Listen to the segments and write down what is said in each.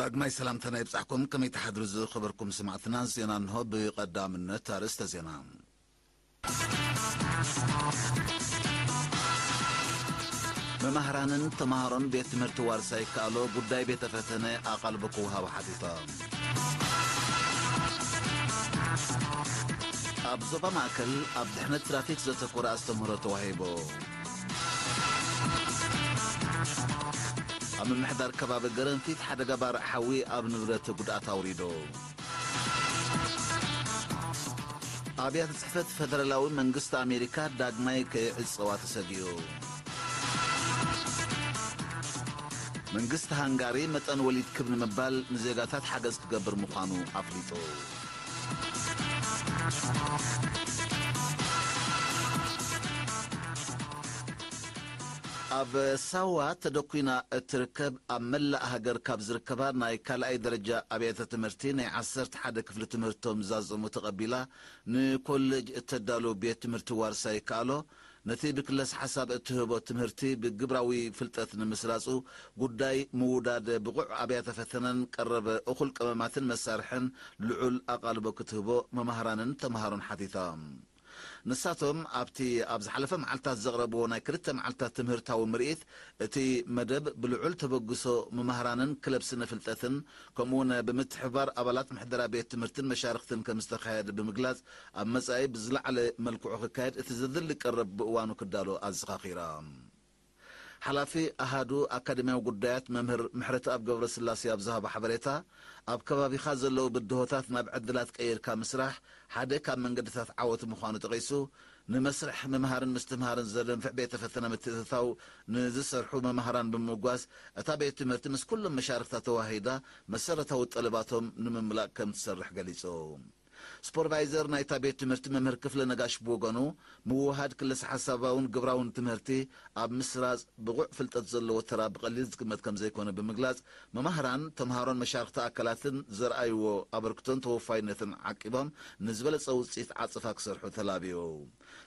ዳግማይ ሰላምታና ይብጻሕኩም። ከመይ ትሓድሩ ዝኸበርኩም ስማዕትና? ዜና እንሆ። ብቐዳምነት ኣርእስተ ዜና። መማህራንን ተማሃሮን ቤት ትምህርቲ ዋርሳይ ይከኣሎ ጉዳይ ቤተ ፈተነ ኣቓልቦ ክወሃብ ሓቲታ። ኣብ ዞባ ማእከል ኣብ ድሕነት ትራፊክ ዘተኮረ ኣስተምህሮ ተዋሂቡ። ኣብ ምምሕዳር ከባቢ ገረንፊት ሓደጋ ባርዕ ሓዊ ኣብ ንብረት ጉድኣት ኣውሪዱ። ኣብያተ ጽሕፈት ፈደራላዊ መንግስቲ ኣሜሪካ ዳግማይ ክዕጸዋ ተሰጊኡ። መንግስቲ ሃንጋሪ መጠን ወሊድ ክብ ንምባል ንዜጋታት ሓገዝ ክገብር ምዃኑ ኣፍሊጡ። ኣብ ሳዋ ተደኲና እትርከብ፣ ኣብ መላእ ሃገር ካብ ዝርከባ ናይ ካልኣይ ደረጃ ኣብያተ ትምህርቲ ናይ ዓሰርተ ሓደ ክፍሊ ትምህርቶም ዛዘሙ ተቐቢላ ንኮሌጅ እተዳሉ ቤት ትምህርቲ ዋርሳይ ይከኣሎ፣ ነቲ ብክለስ ሓሳብ እትህቦ ትምህርቲ ብግብራዊ ፍልጠት ንምስራጹ ጉዳይ ምውዳድ ብቑዕ ኣብያተ ፈተነን ቀረበ እኹል ቀመማትን መሳርሕን ልዑል ኣቓልቦ ክትህቦ መማህራንን ተማሃሮን ሓቲታ። ንሳቶም ኣብቲ ኣብ ዝሓለፈ መዓልታት ዘቕረብዎ ናይ ክልተ መዓልታት ትምህርታዊ ምርኢት፣ እቲ መደብ ብልዑል ተበግሶ መማህራንን ክለብ ስነ ፍልጠትን፣ ከምኡውን ብምትሕብባር ኣባላት ምሕደራ ቤት ትምህርትን መሻርኽትን ከም ዝተኻየደ ብምግላጽ፣ ኣብ መጻኢ ብዝለዓለ መልክዑ ክካየድ እቲ ዘድሊ ቀረብ ብእዋኑ ክዳሎ ኣዘኻኺራ። ሓላፊ ኣሃዱ ኣካደሚያዊ ጉዳያት መምህር ምሕረተኣብ ገብረስላሴ ኣብ ዝሃቦ ሓበሬታ፣ ኣብ ከባቢኻ ዘለዉ ብድሆታት ናብ ዕድላት ቀይርካ ምስራሕ ሓደ ካብ መንገድታት ዓወት ምዃኑ ጠቒሱ፣ ንመስርሕ ምምሃርን ምስትምሃርን ዘደንፍዕ ቤተ ፈተነ ምትእትታው ንዝሰርሑ መማህራን ብምምጓስ፣ እታ ቤት ትምህርቲ ምስ ኩሎም መሻርኽታ ተዋሂዳ መሰረታዊ ጠለባቶም ንምምላእ ከም ትሰርሕ ገሊጹ። ሱፐርቫይዘር ናይታ ቤት ትምህርቲ መምህር ክፍለ ነጋሽ ብወገኑ፣ ምውሃድ ክልሰ ሓሳባውን ግብራውን ትምህርቲ ኣብ ምስራጽ ብቑዕ ፍልጠት ዘለዎ ተራ ብቐሊል ዝግመት ከም ዘይኮነ ብምግላጽ፣ መማህራን፣ ተምሃሮን መሻርኽቲ ኣካላትን ዘርኣይዎ ኣበርክቶን ተወፋይነትን ዓቂቦም ንዝበለጸ ውጽኢት ዓጸፋ ክሰርሑ ተላብዩ።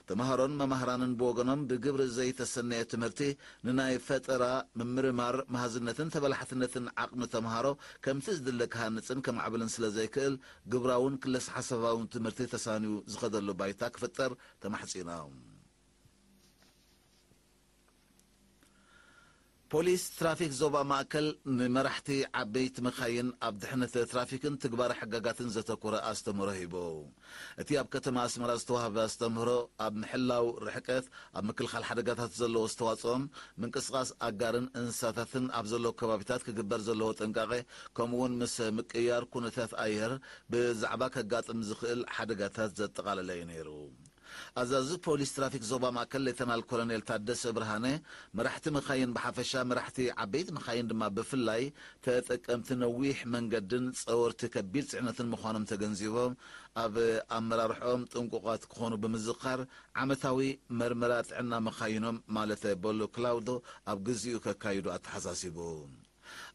ተምሃሮን መማህራንን ብወገኖም፣ ብግብሪ ዘይተሰነየ ትምህርቲ ንናይ ፈጠራ፣ ምምርማር፣ መሃዝነትን ተበላሕትነትን ዓቕሚ ተምሃሮ ከምቲ ዝድለ ክሃንጽን ከማዕብልን ስለ ዘይክእል፣ ግብራውን ክለስ ሓሳባውን ትምህርቲ ተሳንዩ ዝኸደሉ ባይታ ክፍጠር ተማሕጺኖም። ፖሊስ ትራፊክ ዞባ ማእከል ንመራሕቲ ዓበይቲ መኻይን ኣብ ድሕነት ትራፊክን ትግባረ ሕጋጋትን ዘተኮረ ኣስተምህሮ ሂቡ። እቲ ኣብ ከተማ ኣስመራ ዝተዋህበ ኣስተምህሮ፣ ኣብ ምሕላው ርሕቀት፣ ኣብ ምክልኻል ሓደጋታት ዘለዎ ኣስተዋጽኦን ምንቅስቓስ ኣጋርን እንስሳታትን ኣብ ዘለዎ ከባቢታት ክግበር ዘለዎ ጥንቃቐ፣ ከምኡውን ምስ ምቅይያር ኩነታት ኣየር ብዛዕባ ከጋጥም ዝኽእል ሓደጋታት ዘጠቓለለ እዩ ነይሩ። ኣዛዚ ፖሊስ ትራፊክ ዞባ ማእከል ሌተናል ኮሎኔል ታደሰ ብርሃነ፣ መራሕቲ መኻይን ብሓፈሻ፣ መራሕቲ ዓበይቲ መኻይን ድማ ብፍላይ፣ ተጠቀምቲ ነዊሕ መንገድን ጸወርቲ ከቢድ ጽዕነትን ምዃኖም ተገንዚቦም፣ ኣብ ኣመራርሕኦም ጥንቁቓት ክኾኑ ብምዝኻር፣ ዓመታዊ መርመራ ጥዕና መኻይኖም፣ ማለት ቦሎ ክላውዶ፣ ኣብ ግዜኡ ከካይዱ ኣተሓሳሲቡ።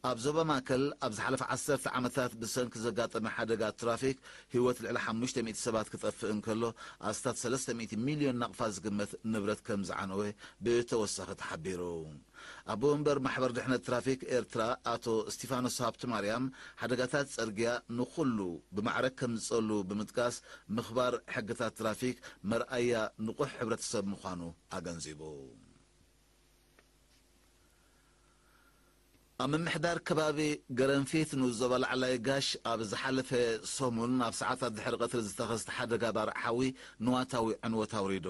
ኣብ ዞባ ማእከል ኣብ ዝሓለፈ ዓሰርተ ዓመታት ብሰንኪ ዘጋጠመ ሓደጋ ትራፊክ ህይወት ልዕሊ ሓሙሽተ ሚእቲ ሰባት ክጠፍእ እንከሎ፣ ኣስታት ሰለስተ ሚእቲ ሚልዮን ናቕፋ ዝግመት ንብረት ከም ዝዓነወ ብተወሳኺ ተሓቢሩ። ኣቦ ወንበር ማሕበር ድሕነት ትራፊክ ኤርትራ ኣቶ እስቲፋኖስ ሃብተማርያም፣ ሓደጋታት ጽርግያ ንኹሉ ብማዕረ ከም ዝጸሉ ብምጥቃስ፣ ምኽባር ሕግታት ትራፊክ መርኣያ ንቑሕ ሕብረተሰብ ምዃኑ ኣገንዚቡ። ኣብ ምምሕዳር ከባቢ ገረንፊት ንኡስ ዞባ ላዕላይ ጋሽ ኣብ ዝሓለፈ ሰሙን ኣብ ሰዓታት ድሕሪ ቀትሪ ዝተኸስተ ሓደጋ ባርዕ ሓዊ ንዋታዊ ዕንወት ኣውሪዱ።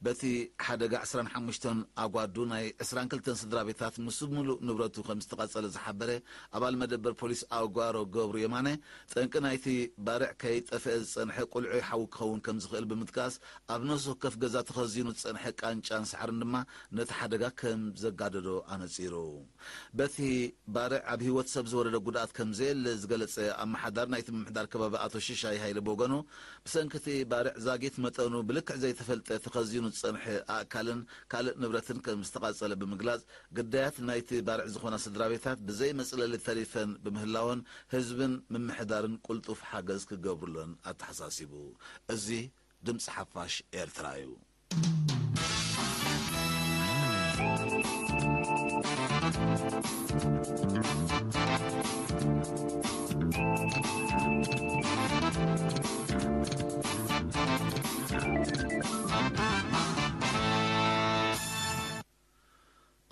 በቲ ሓደጋ ዕስራን ሓሙሽተን ኣጓዱ ናይ ዕስራን ክልተን ስድራ ቤታት ምስ ምሉእ ንብረቱ ከም ዝተቓጸለ ዝሓበረ ኣባል መደበር ፖሊስ ኣጓሮ ገብሩ የማነ፣ ጠንቂ ናይቲ ባርዕ ከይጠፍአ ዝጸንሐ ቁልዒ ሓዊ ክኸውን ከም ዝኽእል ብምጥቃስ፣ ኣብ ነፍሲ ወከፍ ገዛ ተኸዚኑ ዝጸንሐ ቃንጫን ሳዕርን ድማ ነቲ ሓደጋ ከም ዘጋደዶ ኣነጺሩ። በቲ ባርዕ ኣብ ህይወት ሰብ ዝወረደ ጉድኣት ከም ዘየለ ዝገለጸ ኣመሓዳሪ ናይቲ ምምሕዳር ከባቢ ኣቶ ሽሻይ ሃይለ ብወገኑ፣ ብሰንኪ እቲ ባርዕ ዛጊት መጠኑ ብልክዕ ዘይተፈልጠ ተኸዚኑ ዝጸንሐ ኣእካልን ካልእ ንብረትን ከም ዝተቓጸለ ብምግላጽ፣ ግዳያት ናይቲ ባርዕ ዝኾና ስድራ ቤታት ብዘይ መጽለሊ ተሪፈን ብምህላወን፣ ህዝብን ምምሕዳርን ቅልጡፍ ሓገዝ ክገብሩለን ኣተሓሳሲቡ። እዚ ድምጺ ሓፋሽ ኤርትራ እዩ።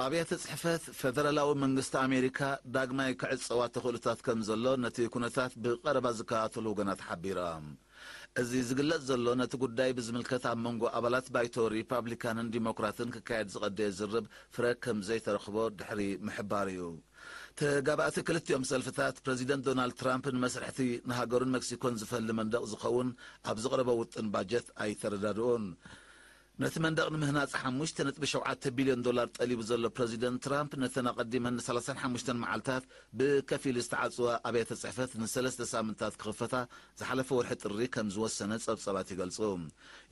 ኣብያተ ጽሕፈት ፈደራላዊ መንግስቲ ኣሜሪካ ዳግማይ ክዕጸዋ ተኽእሎታት ከም ዘሎ ነቲ ኩነታት ብቐረባ ዝከታተሉ ወገናት ሓቢሮም። እዚ ዝግለጽ ዘሎ ነቲ ጉዳይ ብዝምልከት ኣብ መንጎ ኣባላት ባይቶ ሪፓብሊካንን ዲሞክራትን ክካየድ ዝቐደየ ዝርብ ፍረ ከም ዘይተረኽቦ ድሕሪ ምሕባር እዩ። ተጋባእቲ ክልቲኦም ሰልፍታት ፕረዚደንት ዶናልድ ትራምፕ ንመስርሕቲ ንሃገሩን ሜክሲኮን ዝፈሊ መንደቕ ዝኸውን ኣብ ዝቕረበ ውጥን ባጀት ኣይተረዳድኡን። ነቲ መንደቕ ንምህናጽ ሓሙሽተ ነጥቢ ሸውዓተ ቢልዮን ዶላር ጠሊቡ ዘሎ ፕረዚደንት ትራምፕ፣ ነተን ኣቐዲመን ን ሰላሳን ሓሙሽተን መዓልታት ብከፊል ዝተዓጽዋ ኣብያተ ጽሕፈት ንሰለስተ ሳምንታት ክኽፈታ ዝሓለፈ ወርሒ ጥሪ ከም ዝወሰነ ጸብጻባት ይገልጹ።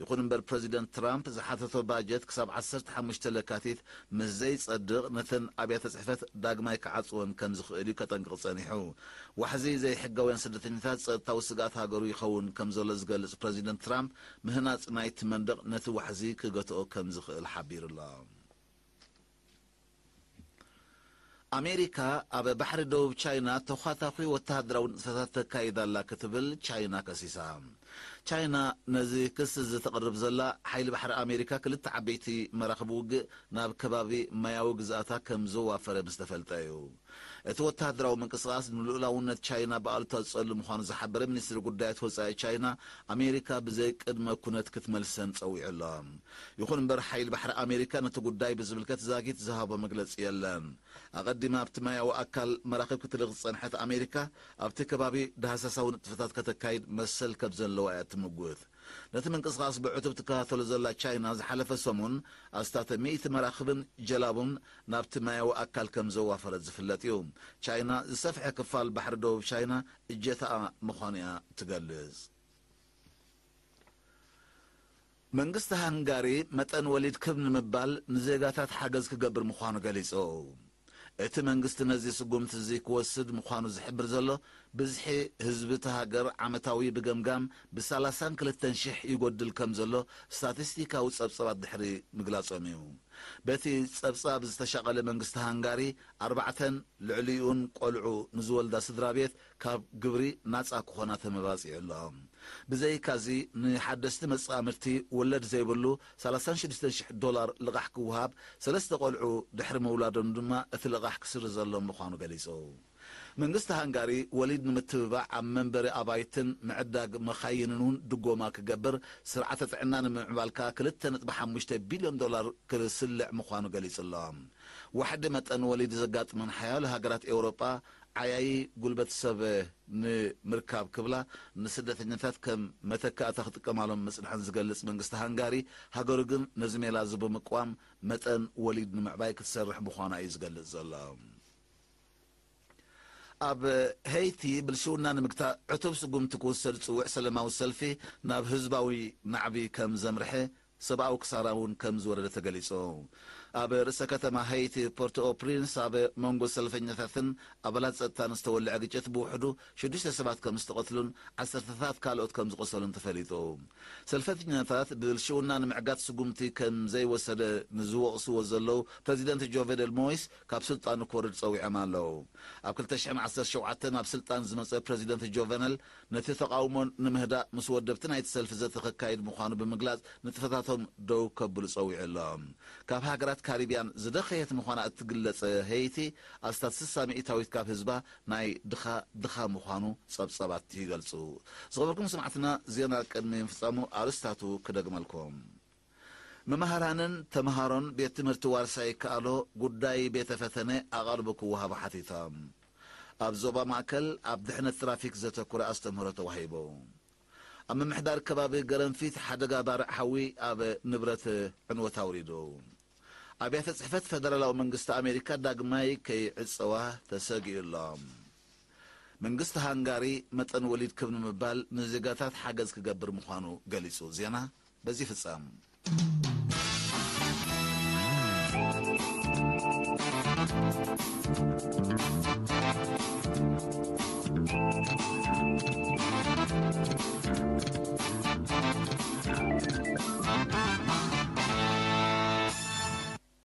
ይኹን እምበር፣ ፕረዚደንት ትራምፕ ዝሓተቶ ባጀት ክሳብ ዓሰርተ ሓሙሽተ ለካቲት ምስ ዘይጸድቕ፣ ነተን ኣብያተ ጽሕፈት ዳግማይ ክዓጽወን ከም ዝኽእል እዩ ከጠንቅቕ ጸኒሑ። ዋሕዚ ዘይሕጋውያን ስደተኛታት ጸጥታዊ ስግኣት ሃገሩ ይኸውን ከም ዘሎ ዝገልጽ ፕረዚደንት ትራምፕ፣ ምህናጽ ናይቲ መንደቕ ነቲ ዋሕዚ ክገትኦ ከም ዝኽእል ሓቢሩ ኣሎ። ኣሜሪካ ኣብ ባሕሪ ደቡብ ቻይና ተዃታኺ ወተሃደራዊ ንጥፈታት ተካይድ ኣላ ክትብል ቻይና ከሲሳ። ቻይና ነዚ ክሲ እዚ ተቕርብ ዘላ፣ ሓይሊ ባሕሪ ኣሜሪካ ክልተ ዓበይቲ መራኽብ ውግእ ናብ ከባቢ ማያዊ ግዝኣታ ከም ዘዋፈረ ምስ ተፈልጠ እዩ። እቲ ወተሃደራዊ ምንቅስቓስ ንልኡላውነት ቻይና ብኣሉታ ዝጸሉ ምዃኑ ዝሓበረ ሚኒስትሪ ጉዳያት ወጻኢ ቻይና፣ ኣሜሪካ ብዘይ ቅድመ ኩነት ክትመልሰን ጸዊዑ ኣሎ። ይኹን እምበር፣ ሓይሊ ባሕሪ ኣሜሪካ ነቲ ጉዳይ ብዝምልከት ዛጊት ዝሃቦ መግለጺ የለን። ኣቐዲማ ኣብቲ ማያዊ ኣካል መራኽብ ክትልእኽ ዝጸንሐት ኣሜሪካ፣ ኣብቲ ከባቢ ዳህሳሳዊ ንጥፈታት ከተካይድ መሰል ከም ዘለዋ እያ ትምጉት። ነቲ ምንቅስቓስ ብዕቱብ ትከታተሎ ዘላ ቻይና፣ ዝሓለፈ ሰሙን ኣስታት ሚእቲ መራኽብን ጀላቡን ናብቲ ማያዊ ኣካል ከም ዘዋፈረት ዝፍለጥ እዩ። ቻይና ዝሰፍሐ ክፋል ባሕሪ ደቡብ ቻይና እጀታኣ ምዃኑ እያ ትገልጽ። መንግስቲ ሃንጋሪ መጠን ወሊድ ክብ ንምባል ንዜጋታት ሓገዝ ክገብር ምዃኑ ገሊጹ። እቲ መንግስቲ ነዚ ስጉምቲ እዚ ክወስድ ምዃኑ ዝሕብር ዘሎ፣ ብዝሒ ህዝቢ እታ ሃገር ዓመታዊ ብገምጋም ብ ሰላሳን ክልተን ሽሕ ይጎድል ከም ዘሎ ስታቲስቲካዊ ጸብጸባት ድሕሪ ምግላጾም እዩ። በቲ ጸብጻብ ዝተሻቐለ መንግስቲ ሃንጋሪ፣ ኣርባዕተን ልዕሊኡን ቆልዑ ንዝወልዳ ስድራ ቤት ካብ ግብሪ ናጻ ክኾና ተመባጺዑ ኣሎ። ብዘይካዚ፣ ንሓደስቲ መጻምድቲ ወለድ ዘይብሉ ሰላሳን ሽዱሽተን ሽሕ ዶላር ልቓሕ ክወሃብ፣ ሰለስተ ቆልዑ ድሕሪ ምውላዶም ድማ እቲ ልቓሕ ክስርዘሎም ምዃኑ ገሊጹ። መንግስቲ ሃንጋሪ ወሊድ ንምትብባዕ ኣብ መንበሪ ኣባይትን ምዕዳግ መኻይንን እውን ድጎማ ክገብር፣ ስርዓተ ጥዕና ንምምዕባል ከኣ ክልተ ነጥቢ ሓሙሽተ ቢልዮን ዶላር ክስልዕ ምዃኑ ገሊጹ ኣሎ። ዋሕዲ መጠን ወሊድ ዘጋጥመን ሓያሎ ሃገራት ኤውሮጳ፣ ዓያዪ ጉልበት ሰብ ንምርካብ ክብላ፣ ንስደተኛታት ከም መተካእታ ክጥቀማሎም ምጽንሐን ዝገልጽ መንግስቲ ሃንጋሪ፣ ሃገሩ ግን ነዚ ሜላ እዚ ብምቅዋም፣ መጠን ወሊድ ንምዕባይ ክትሰርሕ ምዃና እዩ ዝገልጽ ዘሎ። ኣብ ሄይቲ ብልሽውና ንምግታእ ዕቱብ ስጉምቲ ክውሰድ ዝጽውዕ ሰለማዊ ሰልፊ፣ ናብ ህዝባዊ ናዕቢ ከም ዘምርሐ፣ ሰብኣዊ ክሳራ እውን ከም ዝወረደ ተገሊጹ። ኣብ ርእሰ ከተማ ሄይቲ ፖርት ኦ ፕሪንስ፣ ኣብ መንጎ ሰልፈኛታትን ኣባላት ጸጥታን ዝተወልዐ ግጭት፣ ብውሕዱ ሽዱሽተ ሰባት ከም ዝተቐትሉን ዓሰርተታት ካልኦት ከም ዝቆሰሉን ተፈሊጡ። ሰልፈኛታት፣ ብብልሽውና ንምዕጋት ስጉምቲ ከም ዘይወሰደ ንዝወቕስዎ ዘለዉ ፕረዚደንት ጆቬደል ሞይስ፣ ካብ ስልጣኑ ክወርድ ጸዊዖም ኣለዉ። ኣብ ክልተ ሽሕን ዓሰርተ ሸውዓተን ናብ ስልጣን ዝመጸ ፕረዚደንት ጆቨነል፣ ነቲ ተቓውሞ ንምህዳእ ምስ ወደብቲ ናይቲ ሰልፊ ዘተ ከካይድ ምዃኑ ብምግላጽ፣ ንጥፈታቶም ደው ከብሉ ጸዊዑ ኣሎ። ካብ ሃገራት ካሪብያን ዝደኸየት ምዃና እትግለጸ ሄይቲ፣ ኣስታት ስሳ ሚእታዊት ካብ ህዝባ ናይ ድኻ ድኻ ምዃኑ ጸብጻባት ይገልጹ። ዝኸበርኩም ሰማዕትና፣ ዜና ቅድሚ ምፍጻሙ ኣርእስታቱ ክደግመልኩም። መማህራንን ተምሃሮን ቤት ትምህርቲ ዋርሳይ ይከኣሎ ጉዳይ ቤተ ፈተነ ኣቓልቦ ክወሃቡ ሓቲቶም። ኣብ ዞባ ማእከል ኣብ ድሕነት ትራፊክ ዘተኮረ ኣስተምህሮ ተዋሂቡ። ኣብ ምምሕዳር ከባቢ ገረንፊት ሓደጋ ባርዕ ሓዊ ኣብ ንብረት ዕንወት ኣውሪዱ። ኣብያተ ጽሕፈት ፈደራላዊ መንግስቲ ኣሜሪካ ዳግማይ ከይዕጸዋ ተሰጊኡ ኣሎ። መንግስቲ ሃንጋሪ መጠን ወሊድ ክብ ንምባል ንዜጋታት ሓገዝ ክገብር ምዃኑ ገሊጹ። ዜና በዚ ይፍጸም።